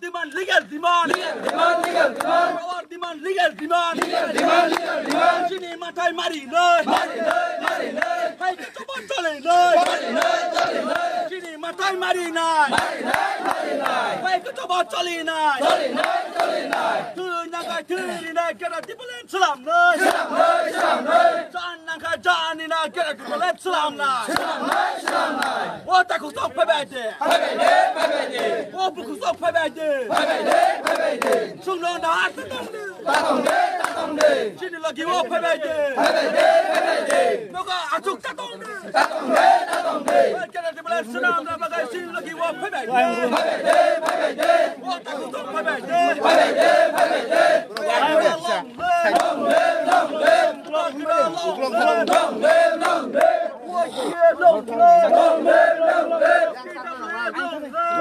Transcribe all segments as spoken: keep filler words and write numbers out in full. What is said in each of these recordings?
Demand, legal demand. Legal demand, legal demand. Our demand, legal demand. Legal demand, legal demand. Chini mathai mari noi. Mari noi, mari noi. Hai ke choba chole noi. Mari noi, chole noi. Chini mathai mari nai. Mari noi, mari noi. Hai ke choba chole nai. Chole noi, chole noi. Thui na kai thui ri nai kera tipulen salam noi. Salam noi, salam noi. Jan na kai jan ni na kera tipulen salam nai. Salam noi, salam noi. O ta khusok phabai de. Phabai de, phabai de. O bu khusok phabai de. Phabai de, phabai de. Sungno na ta tong de. Ta tong de, ta tong de. Chini logi o phabai de. Phabai de, phabai de. Nogo achuk ta tong de. Ta tong de, ta tong de. Kera tipulen salam na bagai chini logi o phabai de. Phabai de, phabai de. O ta khusok phabai de. Phabai de, phabai de. Long live. Long live, long live. Long live, long live. Long live, long live. Long live, long live.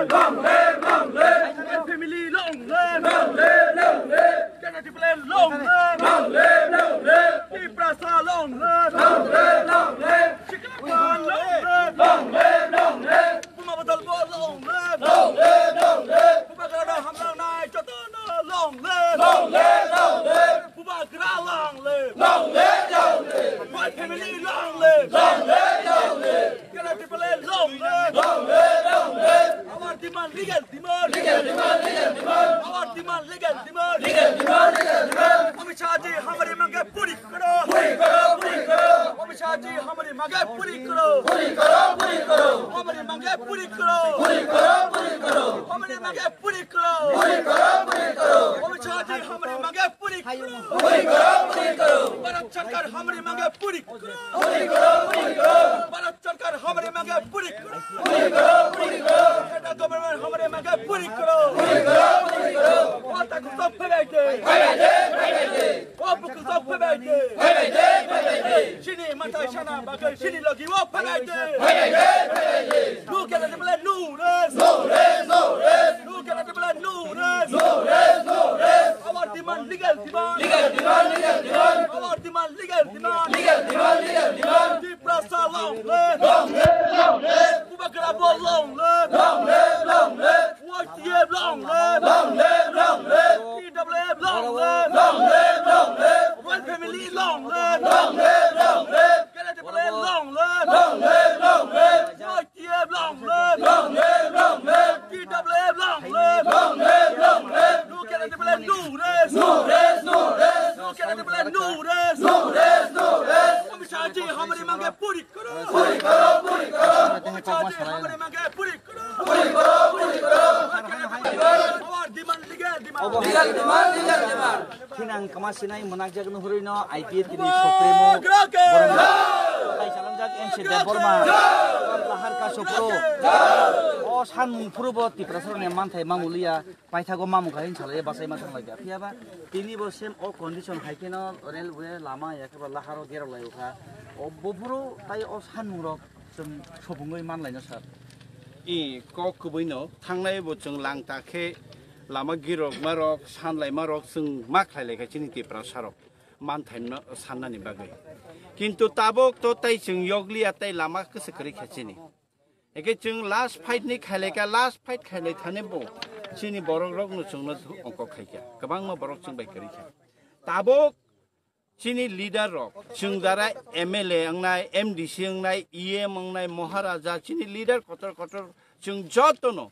Long live, long live. Family, long live. Long live, long live. Kera tipulen, long live. Long live, long live. Tiprasa, long live. Long live, long live. Sikla, long live. Long live, long live. Buma Badal bo long live. Long live, long live. Bubagra hamrang nai jotono long live. Long live, long live. Bubagra long live. Long live, long live. My family long live. Long live, long live. Kera tipulen long live. Long live, long live. Our demand, legal demand. Legal demand, legal demand. Our demand, legal demand. Legal demand, legal demand. Amit Shah ji hamari mange puri karo. Puri karo, puri karo. Amit Shah ji hamari mange puri karo. Puri karo, puri karo. Hamari mange puri karo. Puri karo, puri karo. Hamari mange puri karo. Puri karo, puri karo. Amit Shah ji hamari mange puri karo. Puri karo, puri karo. Bharat Sarkar hamari mange puri karo. Puri karo, puri karo. Bharat Sarkar hamari mange puri karo. Puri karo, puri karo. Central government hamari mange puri karo. Puri karo, puri karo. O ta khusok phabai de. Phabai de, phabai de. O bu khusok phabai de. Phabai de, phabai de. Chini mathai sana bagai chini logi o phabai de. Phabai de, phabai de. No kera tipulen no rest. No rest, no rest. No kera tipulen no rest. No rest, no rest. Our demand, legal demand. Legal demand, legal demand. Our demand, legal demand. Legal demand, legal demand. Tiprasa long live. Long live, long live. Bubagra bo long live. Long live, long live. Y T F long live. Long live, long live. T W F long live. Long live, long live. Royal family long live. Long live, long live. Kera tipulen long live. Long live, long live. Y T F long live. Long live, long live. T W F long live. Long live, long live. No kera tipulen no rest. No rest, no rest. No kera tipulen no rest. No rest, no rest. Amit Shah ji hamari mange puri karo. Puri karo, puri karo. Amit Shah ji hamari mange puri karo. Puri karo, puri karo. Our demand, legal demand. Legal demand, legal demand. Thinang kama sinai mwnakjak nuhurwi no I P F T ni supremo borok tai chalangjak N C Debbarma lahar ka sopro. O sanmung phuru bo Tiprasa rokni manthai mamuliya paithago mamu kha hin salai bachai ma thang lai phiya ba tini bo same o condition hai kheno railway lama ya khe ba laharo gerok lai kha. O bo phuru tai o sanmung rok chwng sobungwi man lai no sir. I kok kubui no thangnai bo chwng lang ta khe lama girok marok sanlai marok chwng ma khlai lai kha chini Tiprasa rok manthai no sannani bagwi. Kintu tabok to tai chwng yokliya tai lama kwswk kwrwi kha chini. Eke chwng last fight ni khailai kha, last fight khailai thani bo chini borok rok no chwng no ongkok khai kha. Kwbangma borok chwng bai kwrwi kha. Tabok chini leader rok, chwng dara M L A wngnai, M D C wngnai, E M wngnai, Maharaja, chini leader kotor kotor chwng jotono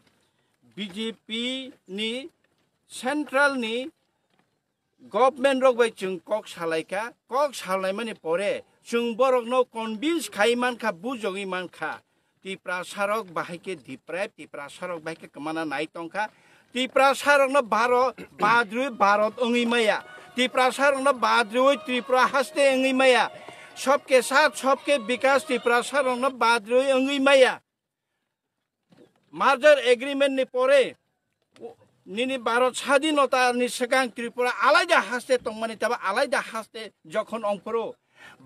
B J P ni central ni government rok bai chwng kok salaikha, kok salaimani pore chwng borokno convince khai mankha, bujogwi mankha. Tiprasa rok bahai khe deprive, Tiprasa rok bahai khe kwmana nai tongkha. Tiprasa rokno Bharo-, badrwi Bharat wngwi maya. Tiprasa rokno badrwi Tripura haste wngwi maya. Sobke saath, sobke bikas Tiprasa rokno badrwi wngwi maya. Merger agreement ni pore nini Bharat sadhinota ni swkang Tripura alaida haste tongmani taba alaida haste jokhon ongphuru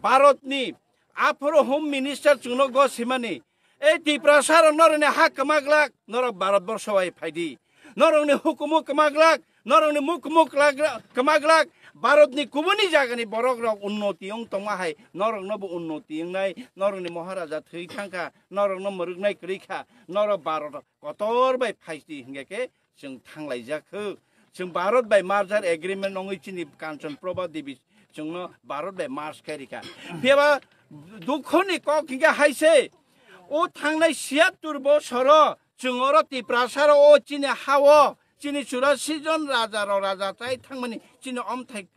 Bharat ni aphuru Home Minister chwngno gosimani, ei Tiprasa rok norokni ha kwmaglak, norok Bharat borsho bai phaidi, norokni hukumu kwmaglak, norokni mukumu kwmaglak, Bharat ni kubuni jagani borok rok unnoti wng tongma hai norokno bo unnoti wngnai, norokni Maharaja thwi thangkha, norokno mwrwknai kwrwi kha, norok Bharat kotor bai phaidi hingke khe Chwng thanglaijak kho. Chwng Bharat bai merger agreement wngwi chini Kanchan Prabha Devi chwngno Bharat bai merge khai rikha. Phiyaba dukhoni kok hinkhe haise, o thangnai siyattur bosoro chwng oro Tiprasaro o chini hao, chini churasi jon rajarok raja chai thangmani chini omthai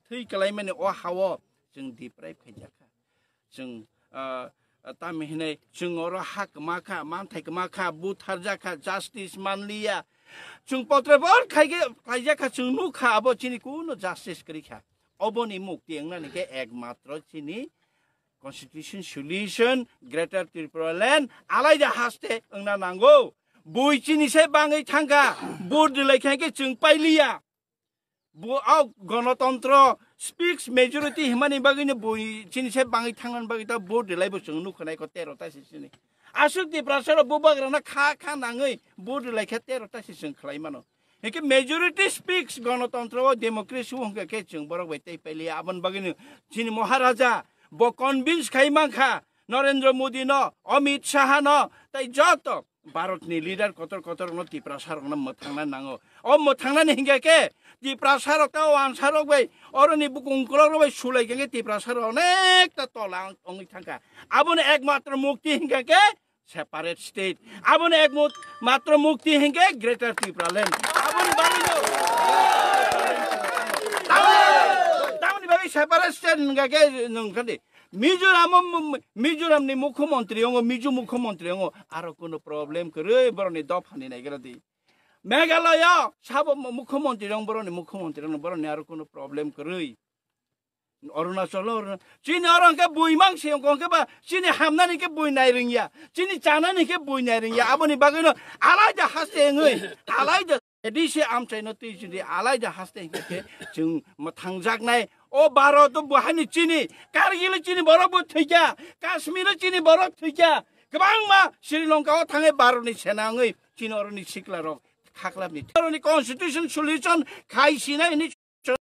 thwi kalaimani o hao chwng deprive khaijakha. Chwng, ah, ah, tamo hinwi chwng oro ha kwma kha, manthai kwma kha, butharjak kha, justice manliya. Chwng potre bor khaige khlaijak kha, chwng nuk kha abo chini kuno justice kwrwi kha. Oboni mukti wngnani khe ekmatro chini constitution solution Greater Tripura Land alaida haste wngna nango. Bui chini se bangwi thangkha, vote rwlai kha khe chwng pailiya. Bo o gonotontro speaks majority himani bagwi no bui chini se bangwi thangnani bagwi ta vote rwlai bo chwng nukha nai ko tero ta se chini. Aswk Tiprasa rok bubagra no kha kha nangwi vote rwlai kha tero ta se chwng khlai mano. Hike majority speaks gonotontro o democracy o hwnkha khe chwng borok bai tei pailiya aboni bagwi no chini Maharaja bo convince khai mankha Narendra Modi no, Amit Shah no, tai joto Bharat ni leader kotor kotor no Tiprasa rok no mwthangna nango. O mwthangnani hingke khe Tiprasa rok ta wansa rok bai oroni bukung ukolok rok bai sulai khe Tiprasa rok onek ta tola ongwi thangkha. Aboni ekmatro mukti hingke khe separate state. Aboni ekmatro mukti hingke Greater Tipraland. Aboni bagwi no. Tamoni bagwi separate state hingke khe nungkha di. Mizoram, Mizoram ni mukhyamantri ongo, Mizo mukhyamantri ongo, aro kuno problem kwrwi boroni dophani naigra di. Meghalaya sabo mu-, mukhyamantri rong boroni mukhyamantri rong boroni aro kuno problem kwrwi. Arunachal, Aruna-, chini oro hwnkhe bui mang se wngkha hwnkhe ba chini hamnani khe bui nai rwngya, chini chanani khe bui nai rwngya, aboni bagwino alaida haste wngwi, alaida A D C amchaino twi jodi alaida haste hingkhe khe chwng mwthangjaknai. O Bharat o bo haino chini, Kargil o chini borok bo thwikha, Kashmir o chini borok thwikha, kwbangma Sri Lanka o thangwi Bharat ni sena wngwi chini oroni sikla rok khaklapni. Oroni constitution solution khai sinai hinwi